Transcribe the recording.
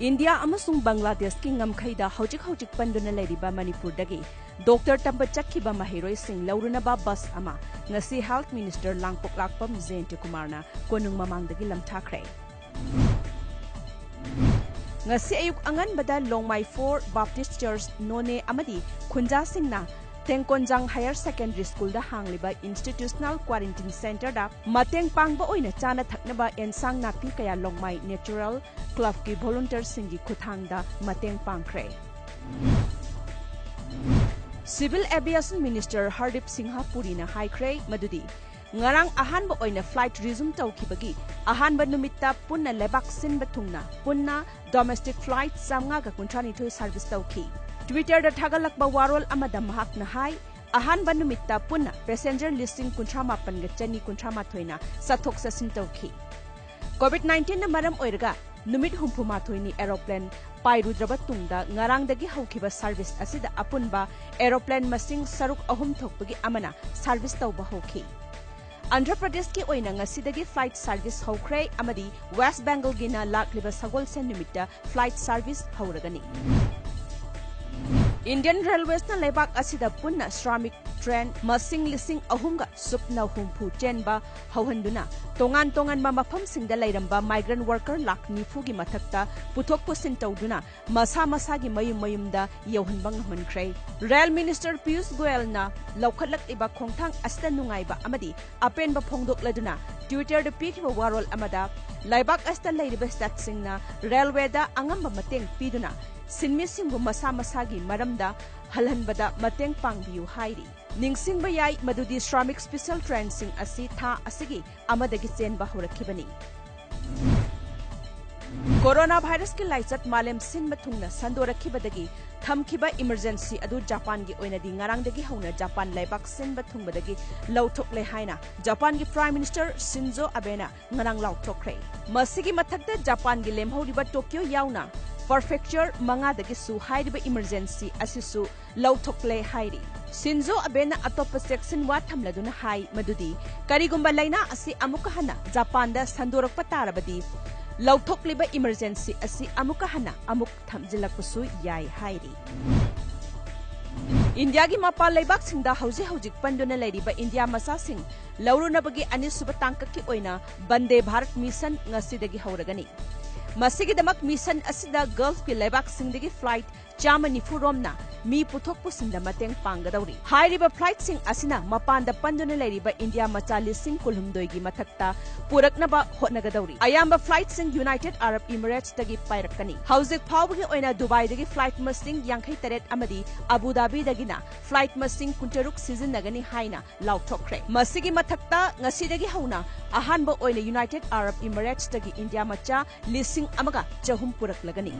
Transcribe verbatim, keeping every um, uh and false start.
India ꯑꯃꯁꯨꯡ ꯕꯪꯒ꯭ꯂꯥꯗꯦꯁꯀꯤ ꯉꯝꯈꯩꯗ ꯍꯧꯖꯤꯛ ꯍꯧꯖꯤꯛ ꯄꯟꯗꯨꯅ ꯂꯩꯔꯤꯕ ꯃꯅꯤꯄꯨꯔꯗꯒꯤ ꯗꯣꯛꯇꯔ ꯇꯝꯕ ꯆꯠꯈꯤꯕ ꯃꯍꯩꯔꯣꯏꯁꯤꯡ ꯂꯧꯔꯨꯅꯕ ꯕꯁ ꯑꯃ ꯉꯁꯤ Health Minister ꯂꯥꯡꯄꯣꯛꯂꯥꯛꯄꯝ ꯖꯌꯟꯇ ꯀꯨꯃꯥꯔꯅ ꯀꯣꯅꯨꯡ ꯃꯃꯥꯡꯗꯒꯤ ꯂꯝꯊꯥꯈ꯭ꯔꯦ꯫ ꯉꯁꯤ ꯑꯌꯨꯛ ꯑꯉꯟꯕꯗ ꯂꯣꯡꯃꯥꯏ four Baptist Church ꯅꯣꯅꯦ ꯑꯃꯗꯤ ꯈꯨꯟꯖꯥꯁꯤꯡꯅ ꯇꯦꯡꯀꯣꯟꯖꯥꯡ Higher Secondary Schoolꯗ ꯍꯥꯡꯂꯤꯕ Institutional Quarantine Centreꯗ ꯃꯇꯦꯡ ꯄꯥꯡꯕ ꯑꯣꯏꯅ ꯆꯥꯅ ꯊꯛꯅꯕ ꯑꯦꯟꯁꯥꯡ ꯅꯥꯄꯤ ꯀꯌꯥ ꯂꯣꯡꯃꯥꯏ Natural Clubꯀꯤ volunteerꯁꯤꯡꯒꯤ ꯈꯨꯠꯊꯥꯡꯗ ꯃꯇꯦꯡ ꯄꯥꯡꯈ꯭ꯔꯦ꯫ Civil Aviation Minister Hardeep Singh ꯄꯨꯔꯤꯅ ꯍꯥꯏꯈ꯭ꯔꯦ ꯃꯗꯨꯗꯤ ꯉꯔꯥꯡ ꯑꯍꯥꯟꯕ ꯑꯣꯏꯅ flight resume ꯇꯧꯈꯤꯕꯒꯤ ꯑꯍꯥꯟꯕ ꯅꯨꯃꯤꯠꯇ ꯄꯨꯟꯅ ꯂꯩꯕꯥꯛ ꯁꯤꯟꯕ ꯊꯨꯡꯅ ꯄꯨꯟꯅ domestic flight ꯆꯥꯝꯃꯉꯥꯒ ꯀꯨꯟꯊ꯭ꯔꯥ ꯅꯤꯊꯣꯏ service ꯇꯧꯈꯤ꯫ Twitterꯗ ꯊꯥꯒꯠꯂꯛꯄ ꯋꯥꯔꯣꯜ ꯑꯃꯗ ꯃꯍꯥꯛꯅ ꯍꯥꯏ, ꯑꯍꯥꯟꯕ ꯅꯨꯃꯤꯠꯇ ꯄꯨꯟꯅ passenger ꯂꯤꯁꯤꯡ ꯀꯨꯟꯊ꯭ꯔꯥ ꯃꯥꯄꯟꯒ ꯆꯅꯤ ꯀꯨꯟꯊ꯭ꯔꯥ ꯃꯥꯊꯣꯏꯅ ꯆꯠꯊꯣꯛ ꯆꯠꯁꯤꯟ ꯇꯧꯈꯤ꯫ COVID nineteenꯅ ꯃꯔꯝ ꯑꯣꯏꯔꯒ ꯅꯨꯃꯤꯠ ꯍꯨꯝꯐꯨ ꯃꯥꯊꯣꯏꯅꯤ aeroplane ꯄꯥꯏꯔꯨꯗ꯭ꯔꯕ ꯇꯨꯡꯗ ꯉꯔꯥꯡꯗꯒꯤ ꯍꯧꯈꯤꯕ service ꯑꯁꯤꯗ ꯑꯄꯨꯟꯕ aeroplane ꯃꯁꯤꯡ ꯁꯔꯨꯛ ꯑꯍꯨꯝ ꯊꯣꯛꯄꯒꯤ ꯑꯃꯅ service ꯇꯧꯕ ꯍꯧꯈꯤ꯫ ꯑꯟꯙ꯭ꯔ ꯄ꯭ꯔꯗꯦꯁꯀꯤ ꯑꯣꯏꯅ ꯉꯁꯤꯗꯒꯤ flight service ꯍꯧꯈ꯭ꯔꯦ ꯑꯃꯗꯤ West Bengalꯒꯤꯅ ꯂꯥꯛꯂꯤꯕ ꯁꯒꯣꯜꯁꯦꯟ ꯅꯨꯃꯤꯠꯇ flight service ꯍꯧꯔꯒꯅꯤ꯫ Indian Railwaysꯅ ꯂꯩꯕꯥꯛ ꯑꯁꯤꯗ ꯄꯨꯟꯅ ꯁ꯭ꯔꯥꯃꯤꯛ train ꯃꯁꯤꯡ ꯂꯤꯁꯤꯡ ꯑꯍꯨꯝꯒ ꯁꯨꯞꯅ ꯍꯨꯝꯐꯨ ꯆꯦꯟꯕ ꯍꯧꯍꯟꯗꯨꯅ ꯇꯣꯉꯥꯟ ꯇꯣꯉꯥꯟꯕ ꯃꯐꯝꯁꯤꯡꯗ ꯂꯩꯔꯝꯕ migrant worker ꯂꯥꯈ ꯅꯤꯐꯨꯒꯤ ꯃꯊꯛꯇ ꯄꯨꯊꯣꯛ ꯄꯨꯁꯤꯟ ꯇꯧꯗꯨꯅ ꯃꯁꯥ ꯃꯁꯥꯒꯤ ꯃꯌꯨꯝ ꯃꯌꯨꯝꯗ ꯌꯧꯍꯟꯕ ꯉꯝꯍꯟꯈ꯭ꯔꯦ꯫ Rail Minister ꯄꯤꯌꯨꯁ ꯒꯣꯌꯜꯅ ꯂꯧꯈꯠꯂꯛꯂꯤꯕ ꯈꯣꯡꯊꯥꯡ ꯑꯁꯤꯗ ꯅꯨꯡꯉꯥꯏꯕ ꯑꯃꯗꯤ ꯑꯄꯦꯟꯕ ꯐꯣꯡꯗꯣꯛꯂꯗꯨꯅ Twitterꯗ ꯄꯤꯈꯤꯕ ꯋꯥꯔꯣꯜ ꯑꯃꯗ ꯂꯩꯕꯥꯛ ꯑꯁꯤꯗ ꯂꯩꯔꯤꯕ stateꯁꯤꯡꯅ railwayꯗ ꯑꯉꯝꯕ ꯃꯇꯦꯡ ꯄꯤꯗꯨꯅ ꯁꯤꯟꯃꯤꯁꯤꯡꯕꯨ ꯃꯁꯥ ꯃꯁꯥꯒꯤ ꯃꯔꯝꯗ ꯍꯜꯍꯟꯕꯗ ꯃꯇꯦꯡ ꯄꯥꯡꯕꯤꯌꯨ ꯍꯥꯏꯔꯤ꯫ ꯅꯤꯡꯁꯤꯡꯕ ꯌꯥꯏ ꯃꯗꯨꯗꯤ ꯁ꯭ꯔꯥꯃꯤꯛ special trainꯁꯤꯡ ꯑꯁꯤ ꯊꯥ ꯑꯁꯤꯒꯤ ꯑꯃꯗꯒꯤ ꯆꯦꯟꯕ ꯍꯧꯔꯛꯈꯤꯕꯅꯤ꯫ ꯀꯣꯔꯣꯅꯥ ꯚꯥꯏꯔꯁꯀꯤ ꯂꯥꯏꯆꯠ ꯃꯥꯂꯦꯝ ꯁꯤꯟꯕ ꯊꯨꯡꯅ ꯁꯟꯗꯣꯔꯛꯈꯤꯕꯗꯒꯤ ꯊꯝꯈꯤꯕ emergency ꯑꯗꯨ ꯖꯄꯥꯟꯒꯤ ꯑꯣꯏꯅꯗꯤ ꯉꯔꯥꯡꯗꯒꯤ ꯍꯧꯅ ꯖꯄꯥꯟ ꯂꯩꯕꯥꯛ ꯁꯤꯟꯕ ꯊꯨꯡꯕꯗꯒꯤ ꯂꯧꯊꯣꯛꯂꯦ ꯍꯥꯏꯅ ꯖꯄꯥꯟꯒꯤ Prime Minister ꯁꯤꯟꯖꯣ ꯑꯕꯦꯅ ꯉꯔꯥꯡ ꯂꯥꯎꯊꯣꯛꯈ꯭ꯔꯦ꯫ ꯃꯁꯤꯒꯤ ꯃꯊꯛꯇ ꯖꯄꯥꯟꯒꯤ ꯂꯦꯝꯍꯧꯔꯤꯕ ꯇꯣꯀ꯭ꯌꯣ ꯌꯥꯎꯅ prefecture ꯃꯉꯥꯗꯒꯤꯁꯨ ꯍꯥꯏꯔꯤꯕ emergency ꯑꯁꯤꯁꯨ ꯂꯧꯊꯣꯛꯂꯦ ꯍꯥꯏꯔꯤ꯫ ꯁꯤꯟꯖꯣ ꯑꯕꯦꯅ ꯑꯇꯣꯞꯄ ꯆꯦꯛꯁꯤꯟꯋꯥ ꯊꯝꯂꯗꯨꯅ ꯍꯥꯏ ꯃꯗꯨꯗꯤ ꯀꯔꯤꯒꯨꯝꯕ ꯂꯩꯅꯥ ꯑꯁꯤ ꯑꯃꯨꯛꯀ ꯍꯟꯅ ꯖꯄꯥꯟꯗ ꯁꯟꯗꯣꯔꯛꯄ ꯇꯥꯔꯕꯗꯤ ꯂꯧꯊꯣꯛꯂꯤꯕ emergency ꯑꯁꯤ ꯑꯃꯨꯛꯀ ꯍꯟꯅ ꯑꯃꯨꯛ ꯊꯝꯖꯤꯜꯂꯛꯄꯁꯨ ꯌꯥꯏ ꯍꯥꯏꯔꯤ꯫ ꯏꯟꯗꯤꯌꯥꯒꯤ ꯃꯄꯥꯟ ꯂꯩꯕꯥꯛꯁꯤꯡꯗ ꯍꯧꯖꯤꯛ ꯍꯧꯖꯤꯛ ꯄꯟꯗꯨꯅ ꯂꯩꯔꯤꯕ ꯏꯟꯗꯤꯌꯥ ꯃꯆꯥꯁꯤꯡ ꯂꯧꯔꯨꯅꯕꯒꯤ ꯑꯅꯤꯁꯨꯕ ꯇꯥꯡꯀꯛꯀꯤ ꯑꯣꯏꯅ ꯕꯟꯗꯦ ꯚꯥꯔꯠ ꯃꯤꯁꯟ ꯉꯁꯤꯗꯒꯤ ꯍꯧꯔꯒꯅꯤ꯫ ꯃꯁꯤꯒꯤꯗꯃꯛ ꯃꯤꯁꯟ ꯑꯁꯤꯗ ꯒꯜꯐꯀꯤ ꯂꯩꯕꯥꯛꯁꯤꯡꯗꯒꯤ flight ꯆꯥꯝꯃ ꯅꯤꯐꯨ ꯔꯣꯝꯅ ꯃꯤ ꯄꯨꯊꯣꯛ ꯄꯨꯁꯤꯟꯗ ꯃꯇꯦꯡ ꯄꯥꯡꯒꯗꯧꯔꯤ꯫ ꯍꯥꯏꯔꯤꯕ flightꯁꯤꯡ ꯑꯁꯤꯅ ꯃꯄꯥꯟꯗ ꯄꯟꯗꯨꯅ ꯂꯩꯔꯤꯕ ꯏꯟꯗꯤꯌꯥ ꯃꯆꯥ ꯂꯤꯁꯤꯡ ꯀꯨꯟꯍꯨꯝꯗꯣꯏꯒꯤ ꯃꯊꯛꯇ ꯄꯨꯔꯛꯅꯕ ꯍꯣꯠꯅꯒꯗꯧꯔꯤ꯫ ꯑꯌꯥꯝꯕ flightꯁꯤꯡ United Arab Emiratesꯇꯒꯤ ꯄꯥꯏꯔꯛꯀꯅꯤ꯫ ꯍꯧꯖꯤꯛ ꯐꯥꯎꯕꯒꯤ ꯑꯣꯏꯅ ꯗꯨꯕꯥꯏꯗꯒꯤ flight ꯃꯁꯤꯡ ꯌꯥꯡꯈꯩ ꯇꯔꯦꯠ ꯑꯃꯗꯤ ꯑꯕꯨ ꯙꯥꯕꯤꯗꯒꯤꯅ flight ꯃꯁꯤꯡ ꯀꯨꯟꯇꯔꯨꯛ ꯁꯤꯖꯤꯟꯅꯒꯅꯤ ꯍꯥꯏꯅ ꯂꯥꯎꯊꯣꯛꯈ꯭ꯔꯦ꯫ ꯃꯁꯤꯒꯤ ꯃꯊꯛꯇ ꯉꯁꯤꯗꯒꯤ ꯍꯧꯅ ꯑꯍꯥꯟꯕ ꯑꯣꯏꯅ United Arab Emiratesꯇꯒꯤ ꯏꯟꯗꯤꯌꯥ ꯃꯆꯥ ꯂꯤꯁꯤꯡ ꯑꯃꯒ ꯆꯍꯨꯝ ꯄꯨꯔꯛꯂꯒꯅꯤ꯫